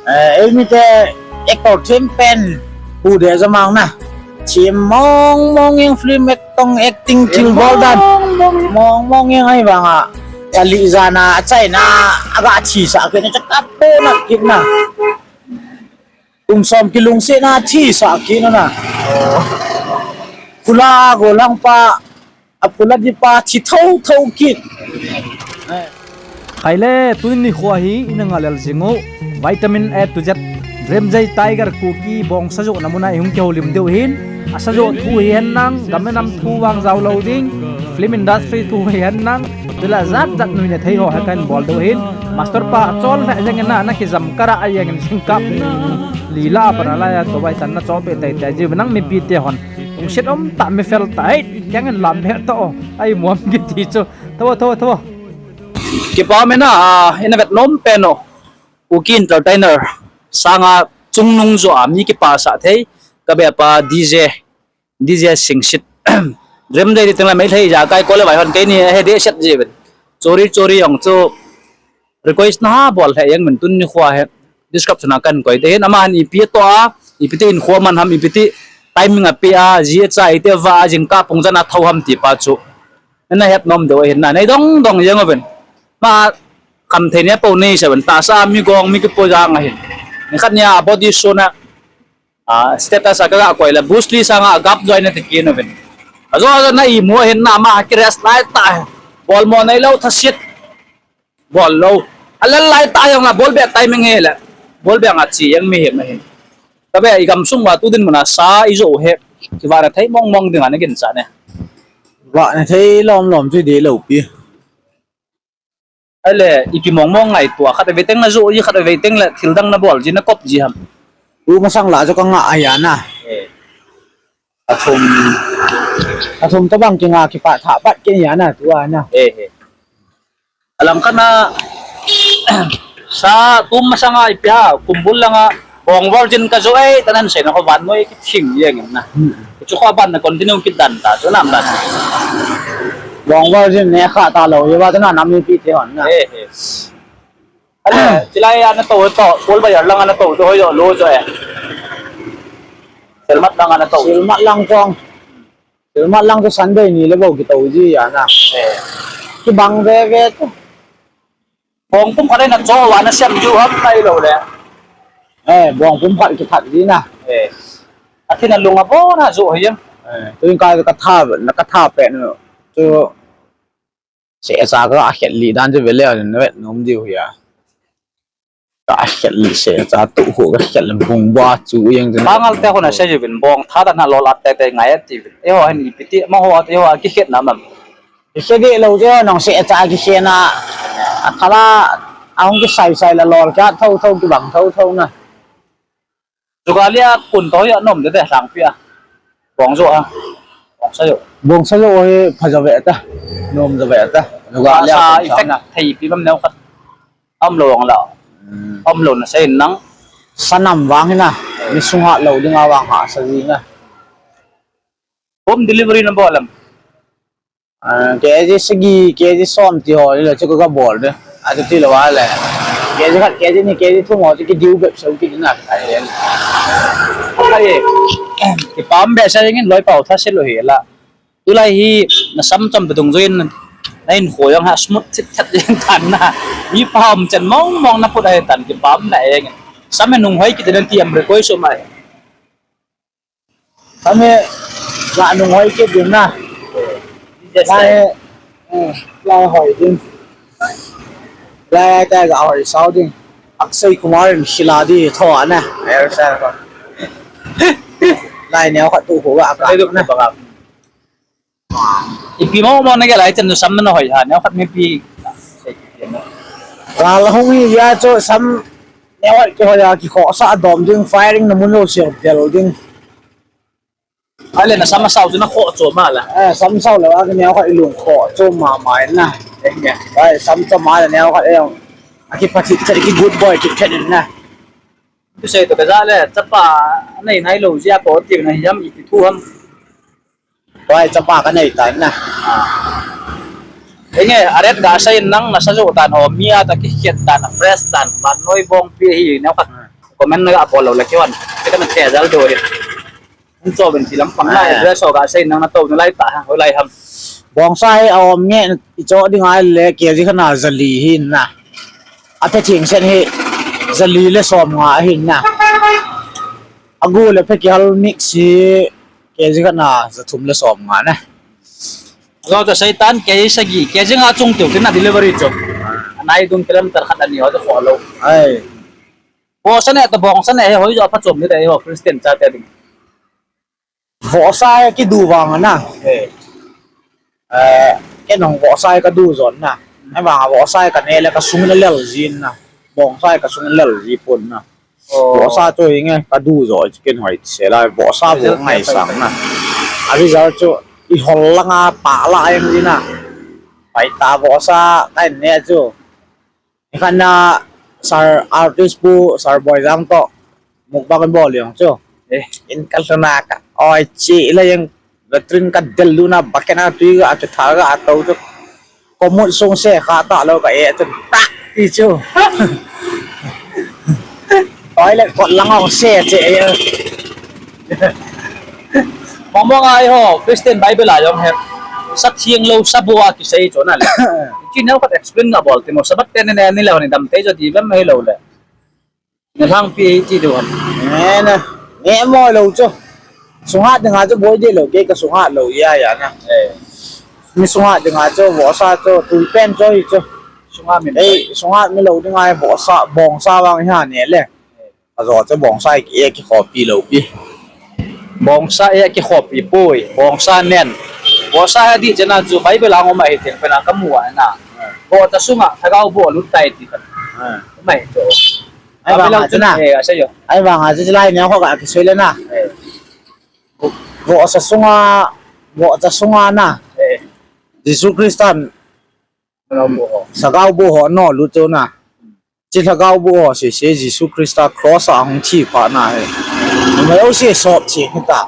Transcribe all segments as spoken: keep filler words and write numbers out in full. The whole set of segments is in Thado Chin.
Eh, eimite actor them pen pu de jamang na. Them mong mong jeng film acting thil bol dan. Mong mong jeng ahi vanga. Kali jana achaina aga thi sa kit na, chakap po na kit na. Kum som kilungset na thi sa kit na na. Kula go lang pa, apula di pa thi tho tho kit. Khaile, tuni nikho hi ina ngalel jing u. Vitamin A to Z. Dremjai Tiger Kuki bongsa johna muna ihung kihoulim diu hin. Asa joh thu hihen lang, gam le nam thu vang jao lou ding. Film industry thu hihen lang. Tila jat jat nui na thei ho he kan bol diu hin. Master pa chol le jeng na, na kijam kara a jeng in sing kap. Lila bana la ya to vai tan na cho pe tai tai ji nang mipi te hon. Ung sit um ta mi fel ta hei. Keng in lam he to. Ai muam kiti chu. Thawa, thawa, thawa. Kipa mena, ah, ina vet nom pen o. Kuki entertainer. Sanga chungnung jo a mi kipa sa thei. Ka be pa D J. D J Singsit. Dremjai di teng la mai thei ja kai ko le vai hon keini he de set ji ben. Chori chori jong chu request na ha bol he jeng men tuni nikho he. Description a kan koi te hin ama han ipi to a, ipi te in kho man ham, ipi te timing a pe a, ji cha ite va a jing ka pung jana thau ham ti pa chu. Na het nom diu hin na, nei dong dong jeng o ben. Ma kam thei ne po nei sa ben, ta sa mi gong mi kipo jang a hin. Ni khat nia body show na, ah, status a ka ga koi la, Bruce Lee sanga gap join na te ki no ben. Ajo ajo na imu hin na ma ki rest lai ta. Bol mo nei lou tha sit. Bol lou. A lal lai ta jong la bol be timing he la. Bol be nga chi jeng mi he ma he. Ka be i gam sung va tu din muna sa i jo he. Ki va na thei mong mong ding ana gin cha ne. Va na thei lom lom chu de lou pi. Ale, ipi mong mong ngai tua khat ve teng la jo, i khat ve teng la thil dang na bol ji na kop ji ham. Tu masang la jo ka nga a ya na. Eh. Athum, athum tabang ki nga ki pa tha pat ki ya na tu a na. Eh, eh. Alam kana sa tum masanga ipia kumbul langa bong virgin ka jo ei tanan se na ko van noi ki thing jeng na. Hmm. Chu ko ban na continue ki dan ta chu nam dan. Bong virgin ne kha ta lou ye ba tanan nam ni pi te hon na. Eh, eh. Ale, chilai ana to to, pol ba yar lang ana to to hoi lo jo eh. Selmat lang ana to. Selmat lang chong. Selmat lang to Sunday ni le bo ki to ji ya na. Eh. Ki bang ve ve to. Bong pum khat na cho wa na siam ju ham nai lo le. Eh, bong pum khat ki that ji na. Eh. Athina lunga bo na jo hi jam. Eh, tu ka ka tha na ka tha pe no. Tu se sa ka a khet li dan je ve le na vet nom diu ya. Ka a khet li se sa tu ho ka khet le bung ba chu yang je. Pangal te ko na se je vin bong tha da na lo lat te te ngai ti vin. E ho hin ipi ti ma ho te ho ki khet na mam. Ki khe de lo je nong se cha ki khe na. A khala a hung ki sai sai la lol ka tho tho ki bang tho tho na. Jugalia kun to ya nom de de sang pia. Bong jo a. Bong sa jo. Bong sa jo he pha jo ve ta. Nom jo ve ta. Jugalia sa kun effect na. Thei pi mam neo khat. Om lo ang la. Hmm. Om lo na sai nang. Sanam vang hina. Mi sung ha lo ding a vang ha sa ji na. Home delivery na bolam. Ah, K G sagi, K G som ti ho le chu ka bol de. A chu ti lo wa le. K G khat, K G ni, K G thum ho chu ki diu bep sau ki na ka le. Ai. Ki pam be sa ngin loi pau tha se lo he la. Tulai hi na sam chom pe dung join na in ho yang ha smooth thit that jeng tan na. Hi pam chen mong mong na put ai tan ki pam na eng. Sam e nung hoi ki den ti am re koi so mai. Kami ga nung hoi kit ding na. Yes, lai, sir. Eh, lai hoi ding. Lai ka ga hoi sao ding. Akshay Kumar in sila di tho na. Yes, sir. Lai neo khat tu ho ga ka na. Ipi mo mo na ga lai chan tu sam na hoi ha. Neo khat mi pi. Gal hung hi ya cho sam neo khat ki hoi ya ki kho sa dom ding firing na mun lo sel del ding. Ai le na sam sao chu na kho cho ma la. Eh, sam sao le, a neo khat i lung kho cho ma ma na. Eh, ai, sam cho ma le neo khat e. A ki pati, ki good boy, ki khen na. Tu sei to ka ja le, chapa nei nai lo jia ko ti na hiam i ti thu ham. Ai, chapa ka nei ta na. Enge, aret ga sa in nang na sa jo tan ho, mi a ta ki khet tan, fresh tan, man noi bong pi hi neo khat. Comment na ga bol lou le kihon. Kei kana thejal do hi. Hung cho ben ti lang pang lai, eh, dress ho ga sei nang na to na lai ta ha, ho lai ham. Bongsa hi a om nge i cho ding ai le K G khat na jali hi na. A phe thing sen hi jali le som nga hi na. A gu le phe kihal mix hi K G khat na jathum le som nga na. Lo ta sei tan K G sagi, K G nga chung tiu kin na delivery chu. Anai dun kilometer khat ani ho ta kho lo. Ai. Vohsa ne to bongsa ne he hoi jo pha chom ni de ho Christian chate ding. Vohsa he kidu vang na. Eh. Eh, kei nong vohsa he kadu jon na. Ahivang a vohsa he kane le kasung le lel jin na. Bongsa he kasung le lel ji pon na. Oh. Vohsa chu hinge kadu jo kei hoi se la vohsa vo ngai sang na. A result chu i hol langa pa la eng ji na. Pai ta vohsa kai ne chu. Khan na Sir Artist Pu, Sir Boijang to mukbang bol jong chu. Eh. In kal na ka. Oi chi la yang latrine ka del lu na bakena tui ga chu tha ga to chu. Komut sung se kha ta lo ka e chu tak ti chu. Toilet kot lang ong se che e. Mong mong a eiho Christian Bible a jong he. Sa thiang lo, sa bu a kisei chu na le. Chi neo khat explain na bol ti mo, Sabbath te ne ne ni le ni dam te jo ti bem hi lo le. Ne lang pi ti do han. Ne na. Ne mo lo chu. Sungha dinga chu boi de lo ke ka sungha lo ya ya na. Eh. Mi sungha dinga chu vohsa chu tui pen chu hi chu. Sungha min. Ei, sungha mi lo dinga vohsa, bongsa vang ha ne le. Ajo chu bongsa e ki khopi lo pi. Bongsa e ki khopi poi, bongsa nen. Bongsa ha di chena chu Bible ang ma hi ten pena kamu a na. Bo ta sunga thagau bo lut tai ti kan. Ah. Mai chu. Ai vang a chu na. Eh, a sei jo. Ai vang a chu lai ne ho ka ki sei le na. Eh. Vohsa sunga, vohsa sunga na. Eh. Jesu Christan Lhagao bu ho. Lhagao bu ho no lut chu na. Chi lhagao bu ho sese Jesu Christa cross a hung thi pha na hi. Numei ho se sop chi hi ta.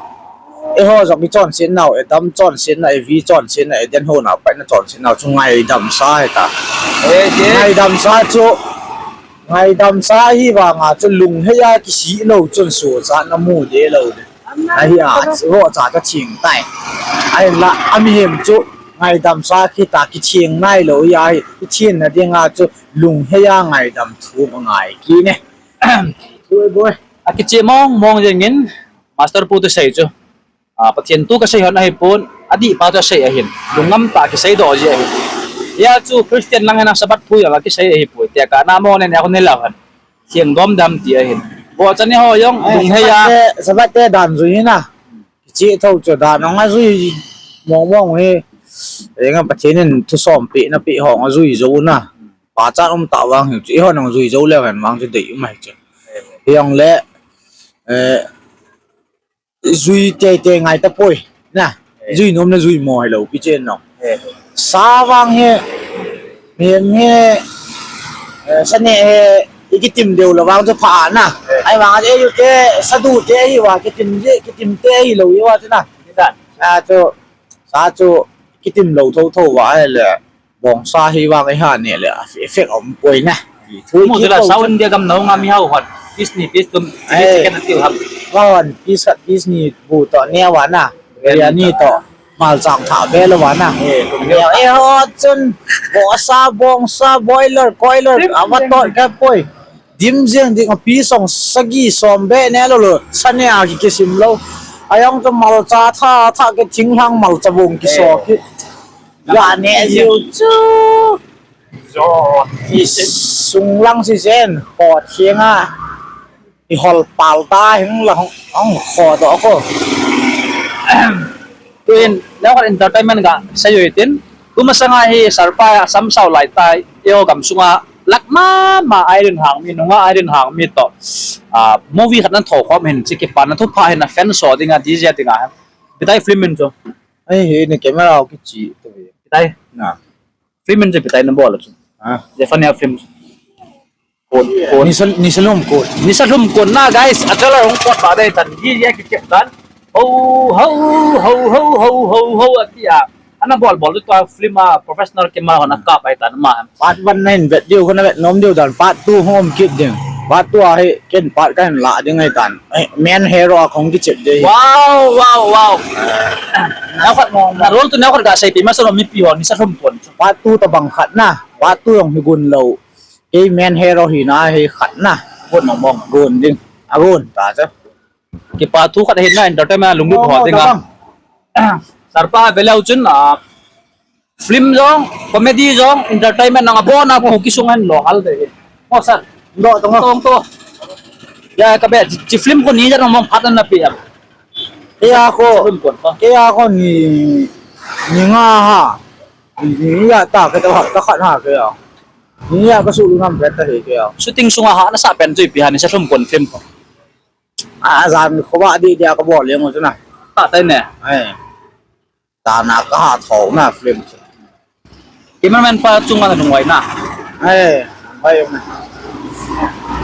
Eiho jong i chonset nau, Adam chonset na, Evi chonset na, Eden ho na pai na chonset nau chu ngaidam sa hi ta. Eh, ke. Ngaidam sa chu, ngaidam sa hi vang a chu lunghei a kisih lou chun suhchat na mu de lou de. Ahi a, vohcha chu theng tai. Ahinla, a mihem chu ngaidam sa kita kitheng nai lou hi ahi, i thenna dinga chu lunghei a ngaidam thu ma ngai kit e. Thu e boi. A kicheh mong mong jeng in, Master Pu tu sei chu. A, Pathen thu kasei hon ahipon, adih pa chu asei ahin. Lungngam tah kisei doh ji ahin. Hia chu Christian lang hena Sabbath thu jong akisei ahipoi. Tia ka na mo ne ne a kon ne lau han. Theng dom dam ti ahin. Vohcha ni ho jong, eh, lunghei a. Sabbath te, Sabbath te dan jui hi na. Kicheh tho chu dan ong ajui mong mong hi. Enga Pathen in thusom peh na peh ho ong ajui jou na. Pachat um tah vang hi chu. Eiho nong jui jou leu hen vang chu dei um ahi chu. Hijongle, eh, jui tei tei ngai tapoi. Na, eh, jui nom na jui mo hi lou pi chen no. Eh. Sa vang hi, mihem hi, eh, sa ne hi, i kitim deu lou vang chu pha na. Eh. Ahivang a, eh, ju te, sa du te hi va, kitim je, kitim te hi lou hi va chu na. Ni dan. A chu, sa chu, kitim lou tho tho va hi le. Bongsa hi vang eiha ne le, effect um poi na. Mu chu la South India gam nau nga mi hao hon. Piece ni, piece thum, eh, chicken tiu ham. Hon, piece khat, piece ni bu to ne va na. Biryani to. Malchang tha be lo va na. Eh, tum ne. Eh, ho chun, vohsa, bongsa, boiler, coiler, ava to ka poi. Dim jeng ding a piece song sagi som be ne lou lou. Sa ne a ki kisim lou. Ajong chu malcha tha tha ki thinglhang malcha bong kiso ki. Ga ne jiu chu. Jo. Ki sung lang si jen. Ho theng a. I hol pal ta hing la hong, hong ho do ko. Tuin, leo khat entertainment ga sei u hitin. Tuma sanga hi Sarpa a sam sao lai tai, eiho gam sunga lak mama Irene Hangmi, nunga Irene Hangmi to. Ah, movie khat nan tho khom hin, chi kipan na thupha hin na fan so dinga, D J dinga. Ipi tai film min chu. Ai, hi ni camera o kichi to ve. Ipi tai. Na. Film min chu ipi tai na bol chu. Ha. Zephania film. Kon, kon. Nisa, nisa lhum kon. Nisa lhum kon na, guys. A trailer hung pot ba dei tan. Hi, hi, ki kep tan. Ho, ho, ho, ho, ho, ho, ati a. Ana bol, bol tu a film a professional camera hon a kap ai tan ma. Part one na hin vet diu, kona vet nom diu dan. Part two hung um kit ding. Part two a hi ken part kahin lah ding ahitan. Eh, main hero a kahung kichep ding. Wow, wow, wow. Neo khat, na role tu neo khat gasei pi masa lo mipi ho nisa lhum pon. Part two tabang khat na. Part two jong hi gon lou. Kei main hero hina hi khat na. Gon mong mong. Gon ding. Agon ta chu. Kipa thu khat ahin na, entertainment a lunglut ho dinga. Sir pa veleu chun, ah, film jong, comedy jong, entertainment nang abon a Kuki sung hin lo hal de. Mo sir. Ndo to mo. Tong to. Ya ka be, chi film ko ni ja mong phat na pi am. Kei a ko. Film ko pa. Kei a ko ni, ni nga ha. Ni ya ta ka ta ha, ta khat ha kei a. Ni ya ka su lu nam pe ta he kei a. Shooting sunga ha na sa pen chu ipi ha ni sa film ko film ko. A, jan khovah dih dih a kabol jeng u chu na. Tah tai ne. Ai. Jan a kaha tho na film chu. Cameraman pa chunga nungai na. Ai, ai.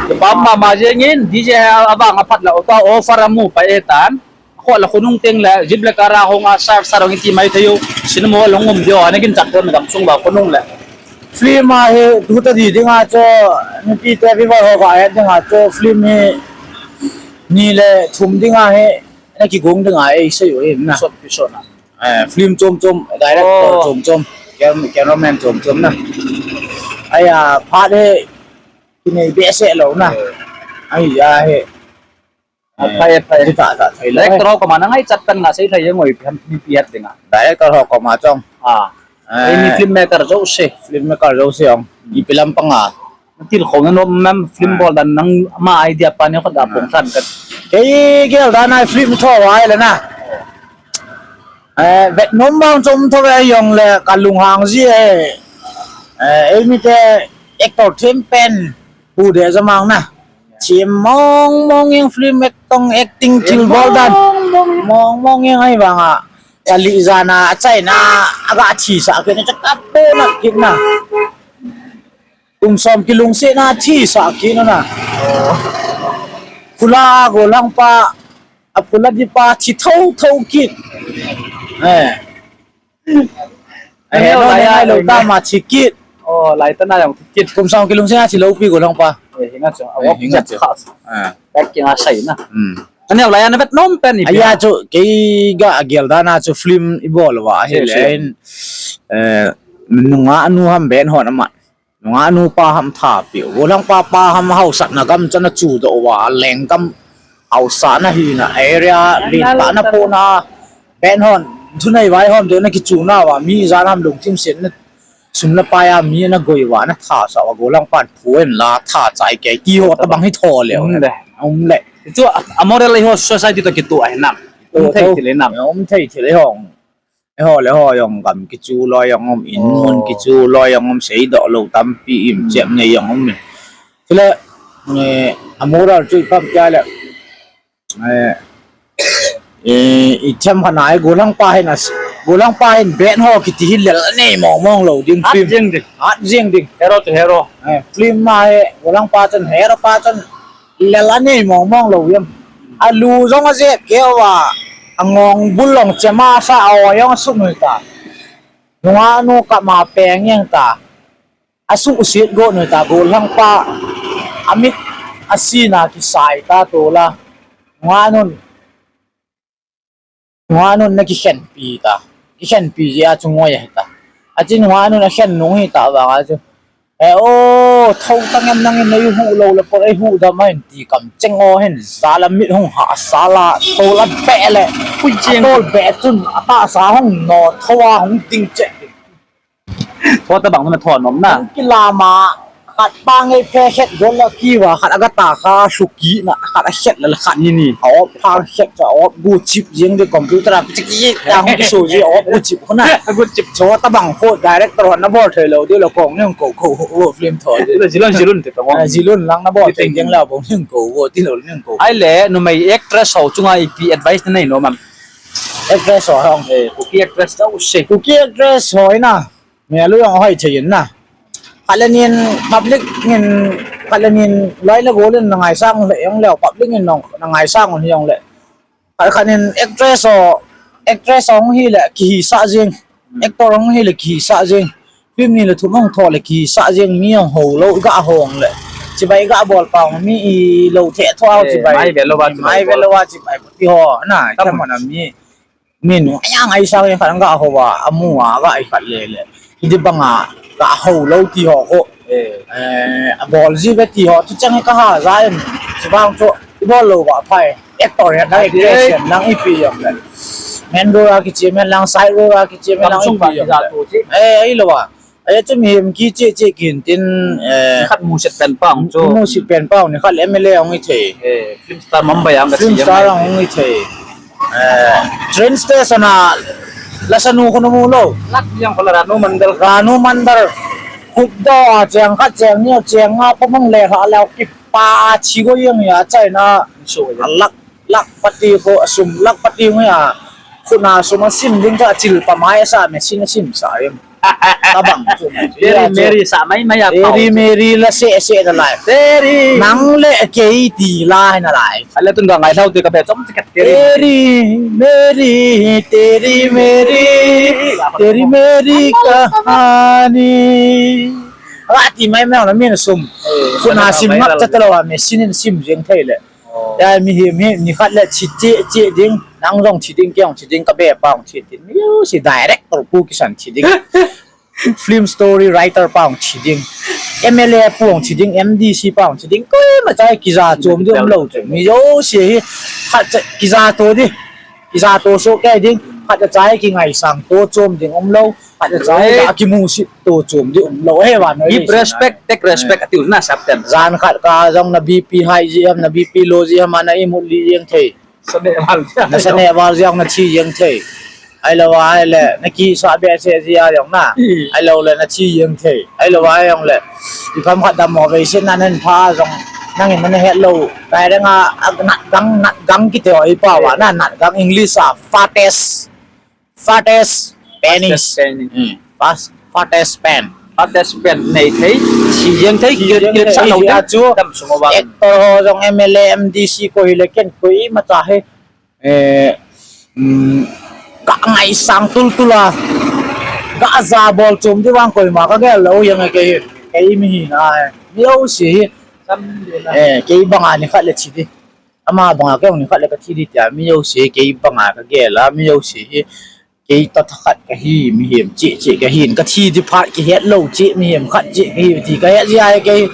Kipah mama jengin, D J avang aphat la auto offer amu pai e tan. Kho la khonung teng le, jeep le car a hung a sar sar hung iti mai thei u. Cinema hall hung um diu, ana ginchat pon gamsung va khonung le. Film a hi, tu ta di ding a chu, mipi te viewer ho va et ding a chu, film hi, ni le thum ding a hi, na kigon ding a, ei sei u hi na. Sot pi sot na. Eh, film chom chom, director chom chom, cam-, cameraman chom chom na. Ai a, phat hi, kinei behseh lou na. Ai a hi. Aphai, aphai. Director ho koma na ngaichat pen nga sei thei jeng u ipi ham, ipi het ding a. Director ho koma chong. Ah. Eh. Ei mi filmmaker jouse. Filmmaker jouse jong. Ipi lampang a. Tilkhouna nom em film bol dan nangma idea pa ni khat a pung than ka. Kei gel dan a film tho vai le na. Eh, vet nom bang chom tho ve jong le ka lunghang ji e. Eh, ei mi te actor them pen pu de ja mang na. Chim mong mong jeng film acting, acting thil bol dan. Mong mong jeng ahivang a. Ka li jan a, a China, aga thisah kit na, chaka pona kit na. Kum som kilungset na, thisah kit na na. Phula golhang pa, aphula di pa, thi tho tho kit. Eh. Ahe no lai ngai lou ta ma thi kit. Oh, lai ta na jong thi kit. Kum som kilungset na thi lou pi golhang pa. Eh, hinga chu. Eh, hinga chu. Ah. Pek kinga sai na. Hmm. Aneo lai ana vet nom pen ni. Aya chu kei ga gel dan a chu film i bol uva ahile in, eh, nungah nu ham ben hon ama. Nungah nu pa ham tha pi. Golhang pa pa ham hausatna gam chana chu do uva lenggam hausatna hina area lin ta na pona ben hon thunei vai hom de na kichu na uva mi jan ham lungthim sen na Sum le pai a mi ana goi uva, ana thasah uva, golhang pan phu en la, tha chai kei, ti ho tabang hi tho leu. Um le. Um le. Chu a, a moral eiho society toh kitoh ahi nam. Um thei thil ahi nam. Um thei thil ahi hong. Eiho le ho jong gam kichu loi jong um, in mun kichu loi jong um, seidoh lou tampi im chep nei jong um. Chule, eh, a moral chu ipi ham tia le. Eh, eh, i them kha nai, golhang pa hin as, golhang pa hin ben ho kiti hi lel anei mong mong lou ding film. Hat jeng ding. Hat jeng ding. Hero to hero. Eh, film ma hi, golhang pa chun, hero pa chun lel anei mong mong lou yam. Alu jong ajep keu va, angong bul long chema sa a o jong asuk nui ta. Nungah nu kap ma peng jeng ta. Asuhset got nui ta, golhang pa, amit, asina kisai ta tola. Nungah nun, nungah nun na kikhenpi ta. Kikhenpi jeh a chu ngoi ahi ta. Achi nungah nun akhen nung hi ta vang a chu. Eh, o, thou tang em nangin nei huh lou le por ei huh dam ahin ti kam cheng o hin jal a mit hung hahsa la, tol a beh le. Pui cheng. Atol beh chun, atahsa hung no, thou a hung ding cheh. Tho tabang na tho nom na. Kilama, khat pa ngei phe khet gol la kiva, khat aga ta kha, su ki na, khat a khet la khat. Ni ni. A op pha khet cha, op gu chip jeng de computer a, chik ki, ta hung ki so ji, op gu chip khuna. Gu chip. Tho tabang kho, director hon na bol thei lou, de lo kong, ni hung ko, ko, ko, film tho. Jilon, jilon te tabang. Ah, jilon lang na bol thei jeng la, bong ni hung ko, ko, ti lou ni hung ko. Ai le, numei actress ho, chunga ipi advice na nei nom am. Actress ho, hong. Eh, Kuki actress tau se. Kuki actress ho, ina. Melu jong hoi thei in na. Khat le nin public in, khat le nin loi le gol in na ngaisang le jong le public in nong na ngaisang un jong le. Khat khat nin actress ho, actress hung hi le kihisah jing, actor hung hi le kihisah jing, film ni le thum hung tho le kihisah jing, mi jong ho lou ga hong le. chibai ga bol pa mi i lo the tho a, eh, chibai mai ve lo va, mai ve lo va, chibai ti ho na, ka mo na mi. Min, aya ngai sa ngai khat ga ho va, amu a ga i khat le le. Idi banga ga ho lo ti ho ko. Eh, a bol ji ve ti ho, tu chang ka ha za em. Chibang chu, i bol lo va phai. Actor ya dai ke sen lang i pi yam le. Men ro ra ki chi men lang, sai ro ra ki chi men lang i pi yam le. Eh, ai lo va. Ai chu mi hem ki che che kin tin, eh, khat mu set pen pang chu. Mu set pen pang ni khat le M L A ong i thei. Eh, film star Mumbai ang ka film star ong i thei. Eh, train station a la sanu ko mu lo. Lak yang ko la Ranu Mandal. Ranu Mandal. Khup do a cheng khat cheng ni cheng nga pa mang le ha la ki pa chi go yang ya chai na. So ya. Lak Lakhpati ko asum, lakhpati ngui a. Khuna sum asim ding ka achil pa mai sa me sin asim sa em. Tabang chu. Teri Meri sa mai mai a. Teri Meri la se se da lai. Teri. Nang le kei ti lai na lai. Ale tun ga ngai lau te ka be chom ticket Teri. Teri Meri, Teri Meri, Teri Meri kahani. Ala ti mai mai na min sum. Khuna sim ngap cha talo a me sin in sim jeng thei le. Ya, mi hi, mi, mi khat le chi chi chi ding, nang jong chi ding, kei jong chi ding, ka be pa jong chi ding. Mi jouse director pu kisan chi ding. Film story writer pa jong chi ding. M L A pu jong chi ding, M D C pa jong chi ding. Koima cha kija chom ding um lo chu. Mi jouse hi, khat cha kija to ding. Kija to so kei ding, khat cha kingaisang to chom ding um lo. Khat cha, eh, akimusit to chom ding um lo he va noi. Give respect, take respect, eh, atiu na sap ten. Jan khat ka jong na B P high ji ham, na B P low ji ham, ana imut li jeng thei. Sane val jeng. Na sane val jeng na thi jeng thei. Ai lo va ai le, na kisa be se ji a jong na. Ai lo le na thi jeng thei. Ai lo va ai jong le. I pam khat dam mo ve se na nen pha jong. Nang in na het lo. Kai dang a, a, nat gang, nat gang kiti ho i pa va na, nat gang English a, fattest. Fattest penis. Fattest penis. Hmm. Fast, fattest pen. Fattest pen nei thei. Si jeng thei, si kiret, jeng kiret thei, sa lo si dia. A chu. Dam sung a vang. Actor ho jong M L A, M D C ko hi le ken koima cha he. Eh, mm, ka ngaisang tul tul a. Ka ja bol chom di vang koima ka gel lo jeng kei hi. Kei mi hi na. Mi jouse hi. Sam de la. Eh, kei banga ni khat le chi di. Ama banga kei jong ni khat le ka thi di tia, mi jouse kei banga ka gel a, mi jouse hi kei to thakhat ka hi, mihem cheh cheh ka hin, ka thi di phat kihet lo cheh, mihem khat cheh ka hi, ti ka het jia hi kei,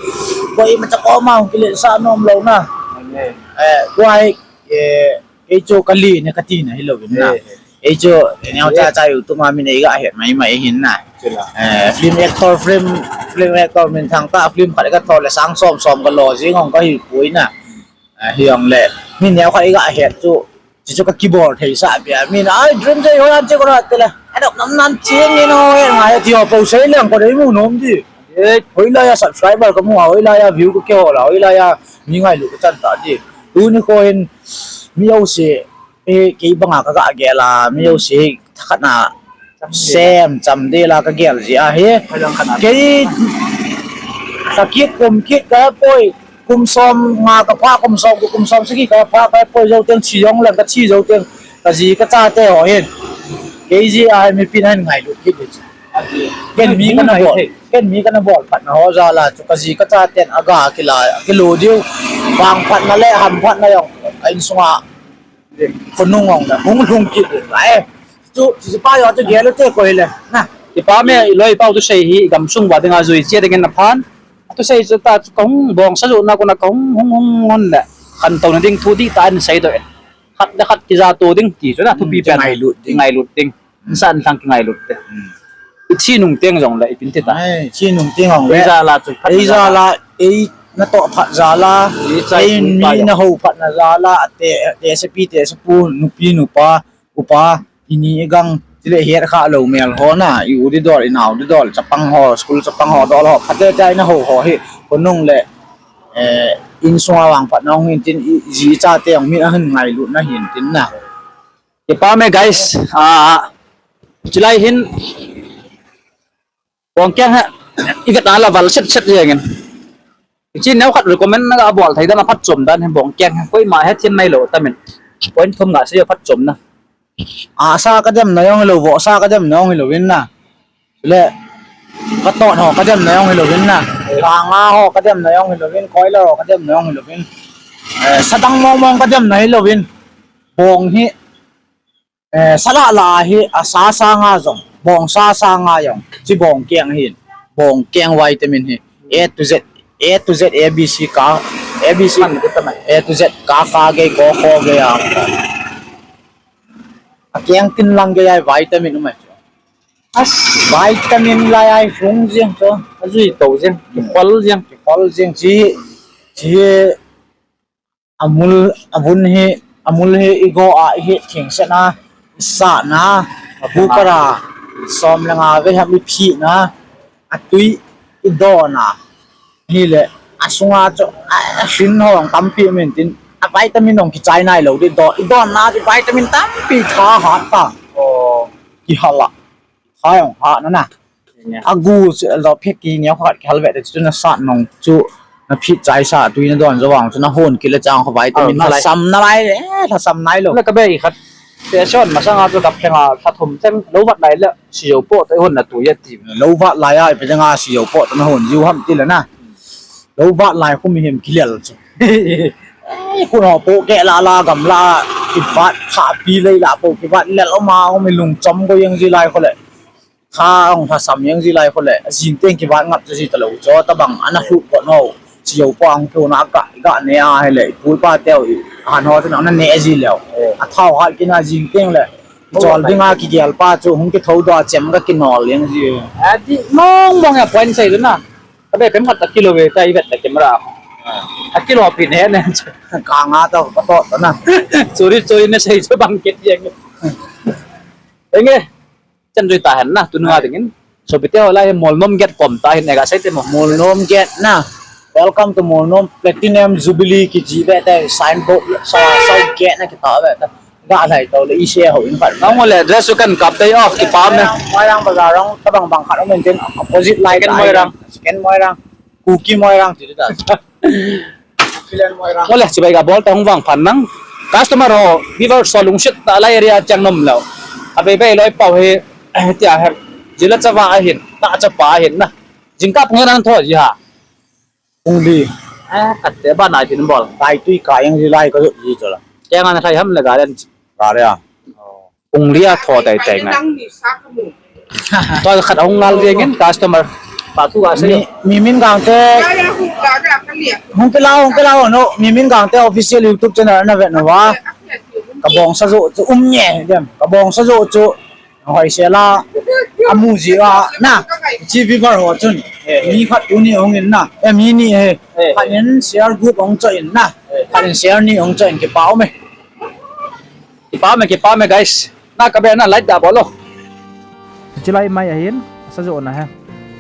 koima cha koma hung kile sa nom lo na. Amen. Eh, tua hi, eh, kei chu ka li ne ka ti na hi lo vin na. Eh. Ei chu, neo cha cha YouTube ma min ei ga het mai mai hin na. Chula. Eh, film actor, film, film actor min thang ta, film khat ka tho le sang som som ka lo jing ong ka hi pui na. Eh, hi ong le. Min neo khat ei ga het chu. Chi chu ka kibol thei sa pia. Min ai dream jai ho an che ko ra te le. Adok nam nan ching ni no, eh, ngai ti ho po sei leng ko dei mu nom di. Eh, hoi la ya subscriber ka mu, hoi la ya view ka ke ho la, hoi la ya mi ngailu ka chan ta di. Tu ni ko hin mi au se. Eh, kei banga ka ga gel a, mi jouse hi thakhat na sem cham de la ka gel ji a hi. Kei thakit kum kit ka poi, kum som nga ka pha, kum som, kum som sagi ka pha, ka poi jou teng chi jong leng ka chi jou teng ka ji ka cha te ho hin. Kei ji a hi mi pin hin ngailut kit di. Ken mi ka na bol, ken mi ka na bol phat na ho ja la chu ka ji ka cha ten a ga kila, kilo diu. Bang phat na le ham phat na jong a insunga Khonung ong le, hung lhung kit le. Ai, chu, chu pa yo chu gel te koi le. Na. Kipa me, loi pau tu sei hi, gamsung va dinga jui che ding na phan. Tu sei chu ta chu kong bong sa ju na ko na kong hung hung hung le. Kan to na ding thu di ta an sei to. Khat le khat kija to ding ti chu na thu pi pen. Ngailut ding. Ngailut ding. San thang kingailut te. Hmm. I thi nung teng jong le, i pin te ta. Ai, thi nung teng jong le. Ei ja la chu phat. Ei ja la, ei na to phat ja la. Ei chai ei pui mi pa na jong. Ho phat na ja la, te, te se pi, te se pu, nupi, nupa, upa, i ni i gang, ti le het kha lo mel ho na, i u di dol, i nau di dol, chapang ho, school chapang ho, dol ho, phat te chai na ho ho hi, ko nung le, eh, insunga vang phat na hung hin tin, i, i ji i cha te jong mi a hin ngailut na hin tin na. Kipa me guys, ah, chulai hin, bong keng ha, i vet na la val set set jeng in. Chi neo khat recommend na ga bol thei dan a phatchom dan hin bong keng ha, koima hethem nai lo tamin. Point thum nga se phatchom na. A sa ka dem na jong lo, vo sa ka dem na jong lo in na. Le, ka ton ho ka dem na jong hi lo vin na. Kanga ho kademna jong hilouvin, koilar ho kademna jong hilouvin. Eh, sadang mong mong kademna hilouvin. Bong hi, eh, sala la hi asa sanga jong, bong sa sanga jong, chi bong keng hin, bong keng vitamin hi. A to Z, A to Z, A B C ka, A B C, A to Z ka, ka gei, ko, ko gei a. A keng tin lang gei a vitamin umai. As, vitamin lai ai sung jeng to. Ajui to jeng, kikhol jeng. Kikhol jeng chi, chi amul, avun hi, amul hi igo a ihi thing sena, isana, abu kara, som le nga ve ham iphina, atui idona. Hile, asunga chu, a, asin hong tampi min tin, a vitamin hong kichai nai lo di do, idona di vitamin tampi tha hat ta. Oh. Kihala. Hai ong ha na na. Agu chu lo phe ki neo khat ki hal ve te chu na sat nong chu na phit chai sa tui na don jo vang chu na hon kile chang kho vitamin na lai. Sam na lai, eh, la sam nai lo. La ka bei khat. Te son masanga chu kap thenga khat thum cheng lo vat lai le si jo po te hon na tu ya ti. Lo vat lai ai pe nga si jo po te na hon ju ham ti le na. Lo vat lai khu mihem kilel chu. Ei, khu no po ke la la gam la kivat kha pi lei la po kivat lel oma umi lung chom ko yang ji lai kho le. Kha ong lhasam jeng ji lai kho le, jing teng kivat ngap chu ji ta lo, cho ta bang ana hlut pot no, chi jo pa ong thuna ka, ka ne a he le, pu pa teu i, han ho chu na ne ji leo. A thau hat kina jing teng le, chol dinga kigel pa chu, hung kitho do a chem ka kinol jeng ji. A di mong mong a point sai na. Ka be pem khat ta kilo ve, ta i vet ta camera. A kilo pi ne ne. Ka nga ta ka to ta na. Sorry, sorry ne sai chu bang ket jeng. Enge. Chan jui ta hen na, tunu a dingin. Sopite ho lai hi Molnom get kom ta hin ega sei te mo. Molnom get na. Welcome to Molnom Platinum Jubilee kiji ve te signboard sa sa get na kita ve te. Ga lai to le i se ho in khat. Nang le dress u kan kap te o kipa me. Moirang bazar rong ta bang bang khat o men tin opposite lai Second ta Moirang. Second Moirang. Kuki Moirang ti ta. Ole, chibai ga bol ta hung vang phan nang. Customer ho, viewers ho lungset ta lai area chang nom lo. Abei bei loi pau he, tia he. Jila chava ahin, ta chapa ahin na. Jingkah pung nan tho ji ha. Pung li. Eh, khat te ba nai tin bol. Tai tui ka yang ji lai ka ji chola. Keng an khai ham le ga len. Ga le a. Pung li a tho tai tai ngai. To khat hung ngal jeng in customer. Pa thu ga sei. Mi, mi min gang te. Hung ke lao, hung ke lao no. Mi min gang te official YouTube channel na ve na va. Ka bong sa jo chu um nye dem. Ka bong sa jo chu. Hoi se la. Amu ji a na. Chi viewer ho chun. Mi khat tu ni hung in na. Em hi ni he. Khat in share group hung cho in na. Khat in share ni hung cho in kipa um e. Kipa me, kipa me, guys. Na ka be na like da bol o. Chilai mai ahin, sa jo na he.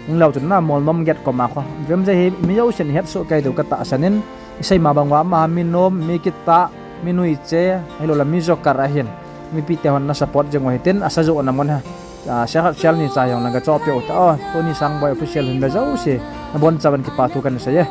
Ing lau chun na Molnom get kom a kho. Vem je hi mi jo sen het so kai do ka ta sanin. Isei ma bang wa ma mi nom, mi kita, mi nui che, hilo la mi jo kar ahin. Mipi te hon na support jeng o hitin, asa jo na mon ha. Ah, share khat share ni cha jong na ga cho pe o ta. Oh, Tony Sangboi official hin da jo si. Na bon cha ban kipa thu kan sa ye.